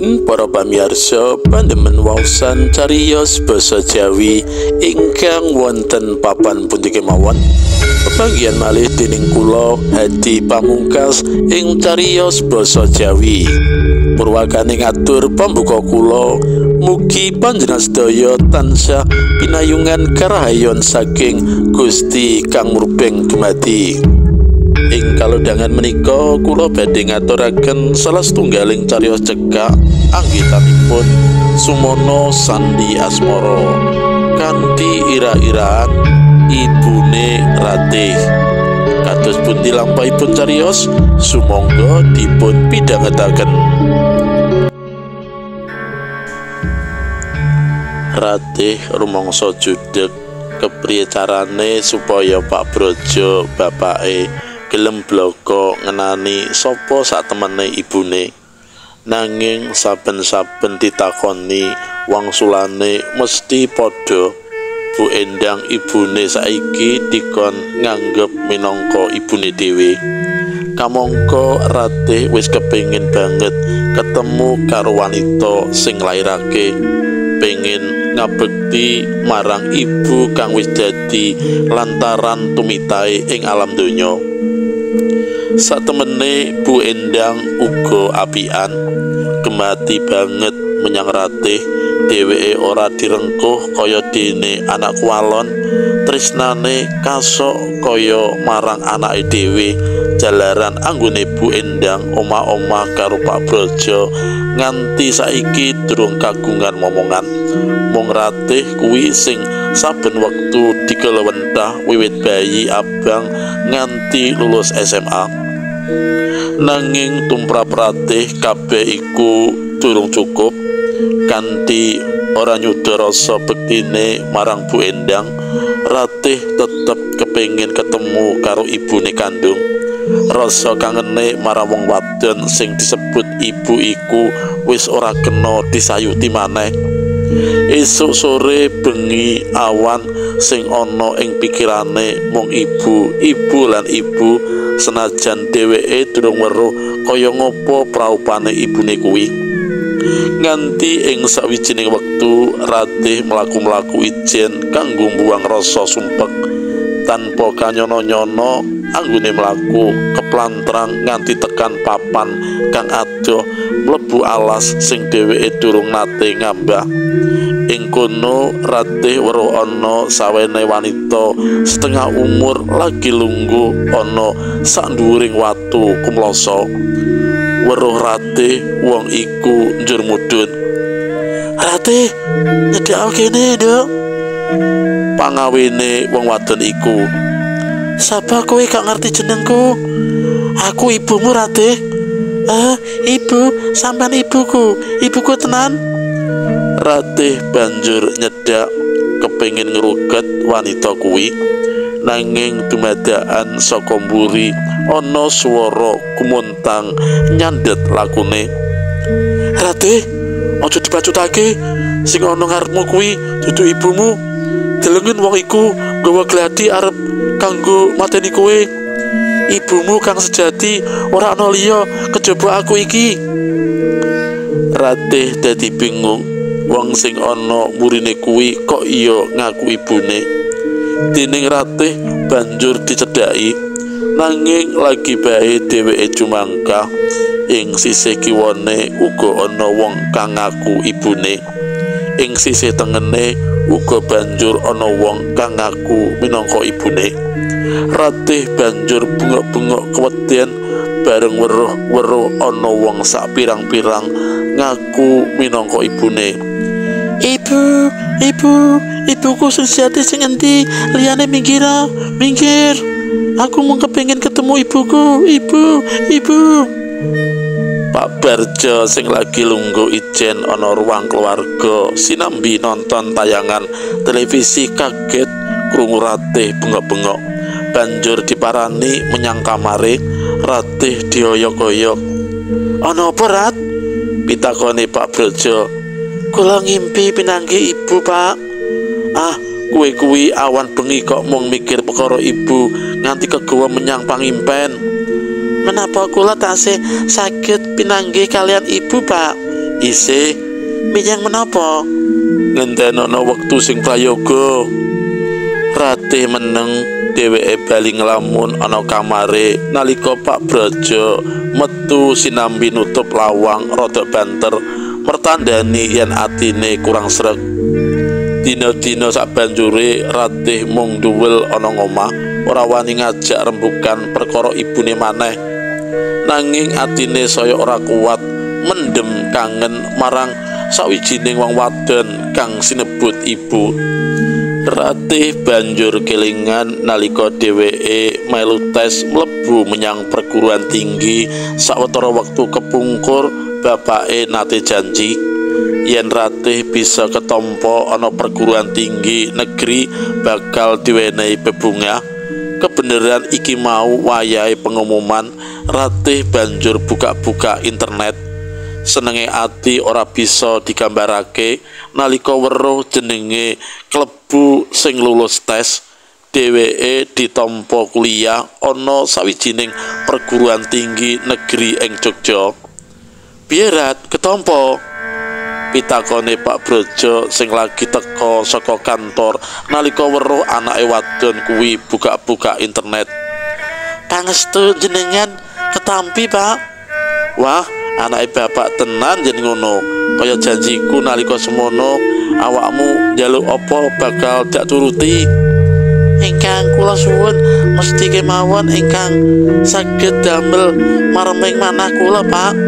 Nuwun para pamirsa pandemen waosan cariyos basa Jawi ingkang wonten papan pundi kemawon. Pepanggihan malih dening kula Hadi Pamungkas ing cariyos basa Jawi. Purwakane ngatur pambuka kula, mugi panjenengan sedaya tansah pinayungan karahayon saking Gusti kang murbeng dumadi. Ing kalodhangan menika kula badhe ngaturaken salah setunggaling cariyos cekak anggitanipun Sumono Sandi Asmoro kanthi ira-iraan Ibune Ratih. Kados pundi lampahipun cariyos, sumangga dipun pidhangetaken. Ratih rumangsa judeg kepriye carane supaya Pak Brojo bapake gelem bloko ngenani sapa satemene ibune. Nanging saben-saben ditakoni wangsulane mesti padha. Bu Endang ibune saiki dikon nganggep minangka ibune dhewe. Kamangka Ratih wis kepengin banget ketemu karo wanita sing nglairake, pengin ngabekti marang ibu kang wis dadi lantaran tumitahe ing alam donya. Satemene Bu Endang uga apian, gemati banget menyang Ratih. Dheweke ora direngkuh kaya dene anak kualon, tresnane kasok kaya marang anake dhewe. Jalaran anggone Bu Endang omah-omah karo Pak Brojo nganti saiki durung kagungan momongan. Mung Ratih kuwi sing saben wektu dikelewentah wiwit bayi abang nganti lulus SMA. Nanging tumrap Ratih kabeh iku durung cukup. Kanthi ora nyuda rasa bektine marang Bu Endang, Ratih tetep kepengin ketemu karo ibune kandung. Rasa kangene marang wong wadon sing disebut ibu iku wis ora kena disayuti maneh. Esuk sore bengi awan sing ana ing pikirane mung ibu, ibu lan ibu, senajan dheweke durung weruh kaya ngopo praupane ibune kuwi. Nganti ing sawijining wektu Ratih mlaku-mlaku ijen kanggo mbuwang rasa sumpek. Tanpa kanyono-nyono anggone mlaku keplantrang nganti tekan papan kang adoh mlebu alas sing dheweke durung nate ngambah. Ing kono Ratih weruh ana sawene wanita setengah umur lagi lungguh ana sak dhuwuring watu kumloso. Weruh Ratih wong iku njur mudhun. "Ratih, nyedhak kene, Nduk." Pangawene wong wadon iku. "Sapa kowe gak ngerti jenengku? Aku ibumu, Ratih." Ibu, sampean ibuku. Ibuku tenan." Ratih banjur nyedhak kepengin ngruget wanita kuwi. Nanging dumadakan saka mburi ana swara kumuntang nyandhet lakune. "Ratih, aja dibacutake. Sing ana ngarepmu kuwi dudu ibumu. Delengen wong iku nggawa gladi arep kanggo mateni kowe. Ibumu kang sejati ora ana liya kejaba aku iki." Ratih dadi bingung. Wong sing ana mburine kuwi kok iya ngaku ibune. Dening Ratih banjur dicedhaki. Nanging lagi bae dheweke jumangkah ing sisih kiwane uga ana wong kang ngaku ibune. Ing sisih tengene uga banjur ana wong kang ngaku minangka ibune. Ratih banjur bengok-bengok keweden bareng weruh-weruh ana wong sak pirang-pirang ngaku minangka ibune. "Ibu, ibu, ibuku sejati sing endi? Liyane minggir, minggir. Aku mung kepengin ketemu ibuku, ibu, ibu." Pak Barjo sing lagi lungguh ijen ana ruang keluarga sinambi nonton tayangan televisi kaget krungu Ratih bengok-bengok. Banjur diparani menyang kamare. Ratih dioyok-oyok. "Ana apa, Rat?" pitakone Pak Brojo. "Kula ngimpi pinanggih ibu, Pak." "Ah, kowe kuwi awan bengi kok mung mikir perkara ibu nganti kegawa menyang pangimpen." "Menapa kula tasih saged pinanggih kalian ibu, Pak?" Isih minjang menapa? Ngentenono wektu sing prayoga. Ratih meneng, dheweke bali nglamun ana kamare nalika Pak Brojo metu sinambi nutup lawang rada banter mertandani yen atine kurang sreg. Dina-dina sabanjure Ratih mung duwel ana ngomah, ora wani ngajak rembukan perkara ibune maneh. Nanging atine saya ora kuat mendem kangen marang sawijining wong wadon kang sinebut ibu. Ratih banjur kelingan nalika dheweke melu tes mlebu menyang perguruan tinggi sawetara wektu kepungkur bapake nate janji yen Ratih bisa ketampa ana perguruan tinggi negeri bakal diwenehi bebungah. Kebeneran iki mau wayahe pengumuman, Ratih banjur buka-buka internet. Senenge ati ora bisa digambarake nalika weruh jenenge klebu sing lulus tes. Dheweke ditampa kuliah ana sawijining perguruan tinggi negeri ing Jogja. Piye Rat, ketampa? Pitakone Pak Brojo sing lagi teka saka kantor nalika weruh anake wadon kuwi buka-buka internet. Pangestu jenengan ketampi, Pak. Wah, anake bapak tenan yen ngono. Kaya janjiku nalika semono, awakmu njaluk apa bakal dak turuti. Ingkang kula suwun mesti kemawon ingkang saged damel mareming manah kula, Pak.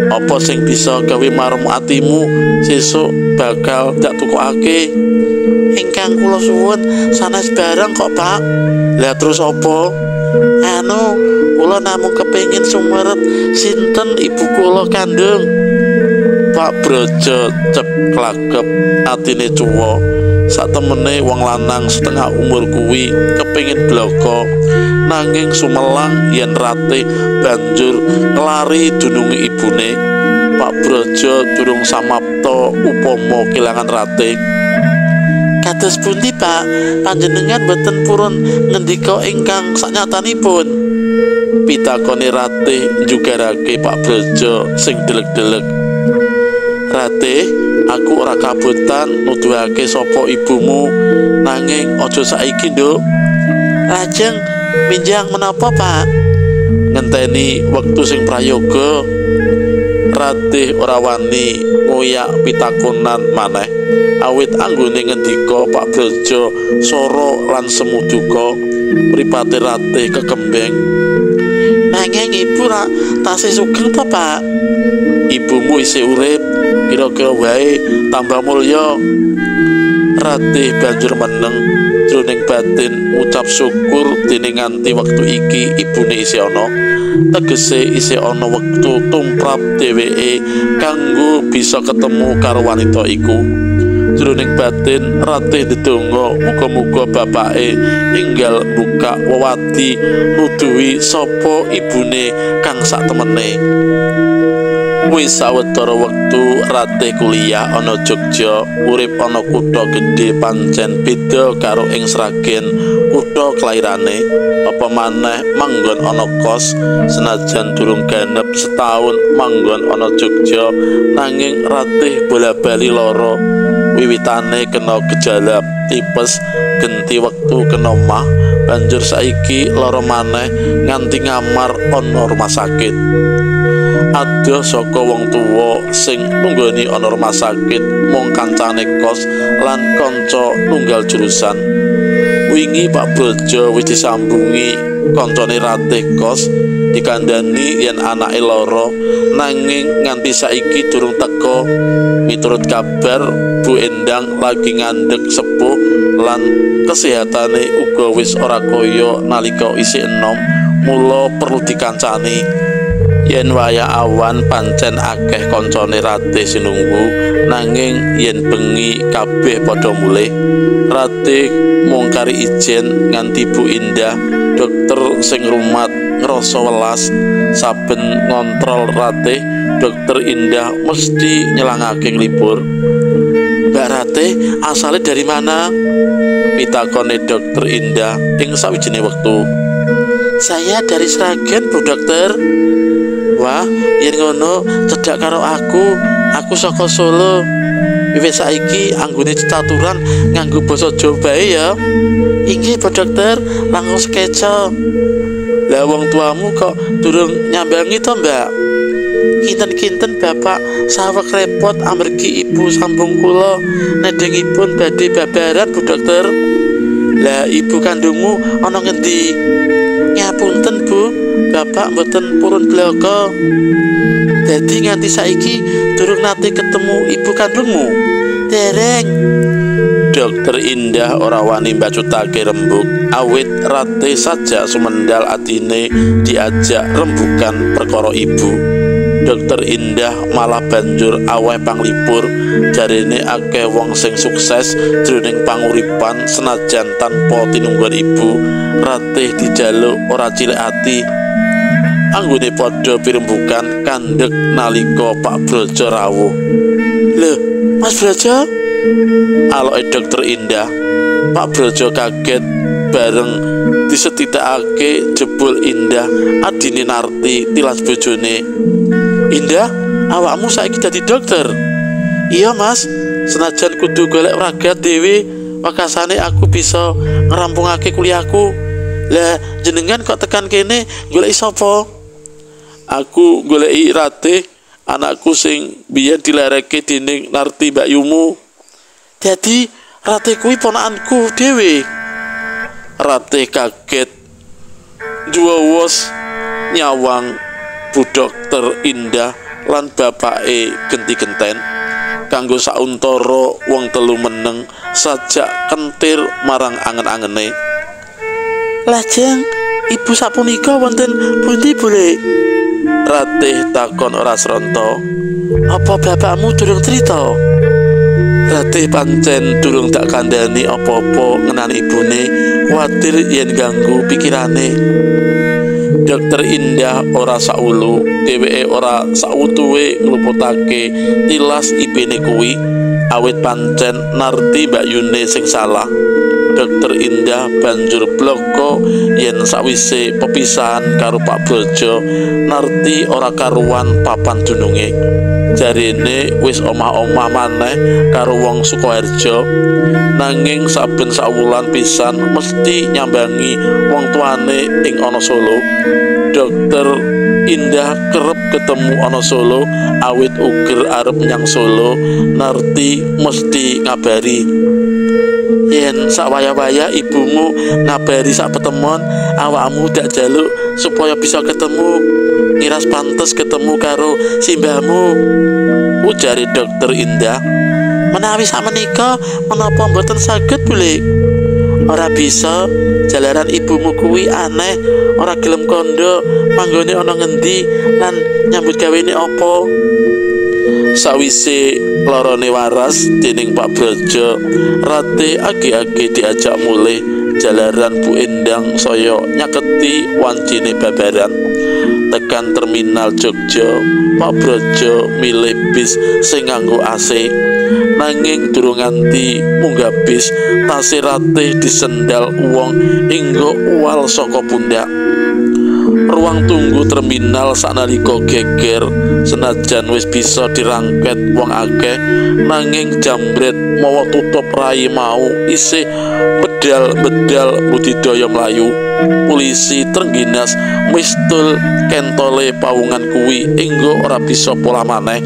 Apa sing bisa gawe marem atimu sesuk bakal dak tukokake. Ingkang kula suwun sanes bareng kok, Pak. Lah terus apa? Anu, kula namung kepengin sumerep sinten ibu kula kandung. Pak Brojo cep klakep atine cuwa. Satemene wong lanang setengah umur kuwi kepengin bloko, nanging sumelang yen Ratih banjur nglari dununge ibune. Pak Brojo durung samapta upama kelangan Ratih. Kados pundi, Pak? Panjenengan boten purun ngendika ingkang sanyatanipun? Pitakone Ratih njugarake Pak Brojo sing delek-delek. Ratih, aku ora kabotan nuduhake sapa ibumu, nanging aja saiki, Nduk. Lajeng minjang menapa, Pak? Ngenteni wektu sing prayoga. Ratih ora wani ngoyak pitakonan maneh, awit anggone ngendika Pak Brojo sora lan semu duka. Mripate Ratih kekembeng. Nanging ibu rak tasih sugeng to, Pak? Ibumu isih urip, kira-kira wae tambah mulya. Ratih banjur meneng, jroning batin ngucap syukur dene nganti wektu iki ibune isih ana. Tegese isih ana wektu tumrap dheweke kanggo bisa ketemu karo wanita iku. Jroning batin Ratih ndedonga muga-muga bapake enggal buka wewadi nuduhi sapa ibune kang saktemene. Wis sawetara wektu Ratih kuliah ana Jogja, urip ana kutha gedhe pancen beda karo ing Sragen, kutha kelairane. Apa maneh manggon ana kos, senajan durung genep setahun manggon ana Jogja, nanging Ratih bola-bali lara. Wiwitane kena gejala tipes, genti wektu kena mah, banjur saiki lara maneh nganti ngamar ana rumah sakit. Adoh saka wong tuwa sing nunggoni ana rumah sakit mung kancane kos lan kanca nunggal jurusan. Wingi Pak Brojo wis disambungi kancane Ratih kos, dikandani yen anake lara, nanging nganti saiki durung teka. Miturut kabar, Bu Endang lagi ngandhek sepuh lan kesehatane uga wis ora kaya nalika isih enom, mula perlu dikancani. Yen wayah awan pancen akeh kancane Ratih sinunggu, nanging yen bengi kabeh padha mulih. Ratih mung kari ijen nganti Bu Indah, dokter sing rumat ngrasa welas. Saben ngontrol Ratih, dokter Indah mesti nyelangake nglibur. Mbak Ratih asale dari mana? Pitakone dokter Indah ing sawijine wektu. Saya dari Sragen, Bu Dokter. Wah, yen ngono cedhak karo aku. Aku saka Solo. Wiwit saiki anggone cecaturan nganggo basa Jawa bae ya. Inggih, Bu Dokter, langkung sekeca. Lah wong tuamu kok durung nyambangi to, Mbak? Kinten-kinten bapak sawek repot amargi ibu sambung kula nedengipun badhe babaran, Bu Dokter. Lah ibu kandungmu ana ngendi? Ngapunten, Bu, bapak mboten purun blaka. Dadi nganti saiki durung nate ketemu ibu kandungmu? Dereng. Dokter Indah ora wani mbacutake rembug awit Ratih sajak sumendal atine diajak rembugan perkara ibu. Dokter Indah malah banjur aweh panglipur, jarene akeh wong sing sukses jroning panguripan senajan tanpa tinungguan ibu. Ratih dijaluk ora cilik ati. Anggone padha pirembugan kandhek nalika Pak Brojo rawuh. "Lho, Mas Brojo?" aloke Dokter Indah. Pak Brojo kaget bareng disetitakake jebul Indah adine Narti tilas bojone. "Indah, awakmu saiki dadi dokter?" "Iya, Mas, senajan kudu golek ragat dhewe, wekasane aku bisa ngrampungake kuliahku." "Lah, jenengan kok tekan kene goleki sapa?" "Aku goleki Ratih, anakku sing biyen dilereke dening Narti mbakyumu." "Dadi Ratih kuwi ponakanku dhewe?" Ratih kaget juwowos nyawang Bu Dokter Indah lan bapake genti-genten. Kanggo sauntara wong telu meneng sajak kentir marang angen-angene. "Lajeng ibu sapunika wonten pundi, Bulik?" Ratih takon ora sronta. "Apa bapakmu durung crita?" Ratih pancen durung tak kandhani apa-apa ngenani ibune, kuwatir yen ganggu pikirane. Dokter Indah ora saulu, dheweke ora sautuwe ngluputake tilas ipene kuwi, awit pancen Narti mbakyune sing salah. Dokter Indah banjur bloko yen sawise pepisahan karo Pak Brojo, Narti ora karuan papan dununge. Jarene wis omah-omah maneh karo wong Sukoharjo, nanging saben sawulan pisan mesti nyambangi wong tuane ing ana Solo. Dokter Indah kerep ketemu ana Solo, awit uger arep menyang Solo, Narti mesti ngabari. "Yen sawaya-waya ibumu ngabari sak petemon, awakmu dak jaluk supaya bisa ketemu. Ngiras pantes ketemu karo simbahmu," ujare Dokter Indah. "Menawi sakmenika menapa mboten saged, Bulik?" "Ora bisa, jalaran ibumu kuwi aneh, ora gelem kandha manggone ana ngendi lan nyambut gawene apa." Sawise lorone waras dening Pak Brojo, Ratih age-age diajak mulih jalaran Bu Endang saya nyaketi wancine babaran. Tekan terminal Jogja, Pak Brojo milih bis sing nganggo AC. Nanging durung nganti munggah bis, tase Ratih disendal wong inggo uwal saka pundak. Ruang tunggu terminal saknalika geger, senajan wis bisa dirangket wong akeh, nanging jambret mawa tutup rai mau isih bedal-bedal budidaya mlayu. Polisi trengginas mistul kentole pawungan kuwi inggo ora bisa pola maneh.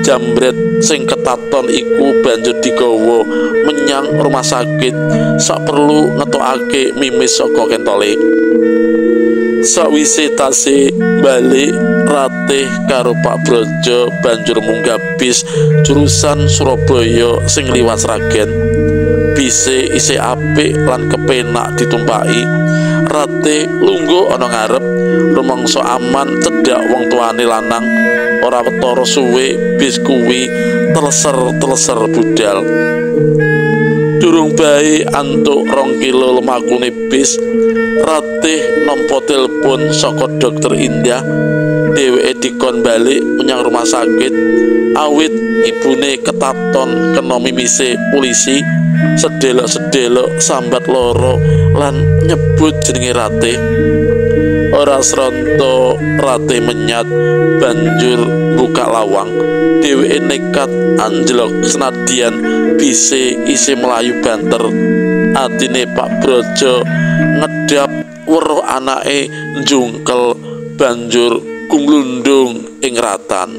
Jambret sing ketaton iku banjur digawa menyang rumah sakit sak perlu ngetokake mimis saka kentole. Sawise tase balik, Ratih karo Pak Brojo banjur munggah bis jurusan Surabaya sing liwat Sragen. Bise isih apik lan kepenak ditumpaki. Ratih lungguh ana ngarep, rumangsa aman cedhak wong tuane lanang. Ora wetara suwe bis kuwi teleser-teleser budal. Durung bae antuk 2 kilo lemakune bis, Ratih nampa telepon saka Dokter Indah. Dheweke dikon balik menyang rumah sakit awit ibune ketaton kena mimise polisi. Sedelok-sedelok sambat loro lan nyebut jenenge Ratih. Ora sronto Ratih menyat banjur buka lawang. Dheweke nekat anjlok senadyan bise isih mlayu banter. Atine Pak Brojo ngedap weruh anake njungkel banjur gumlundung ing ratan.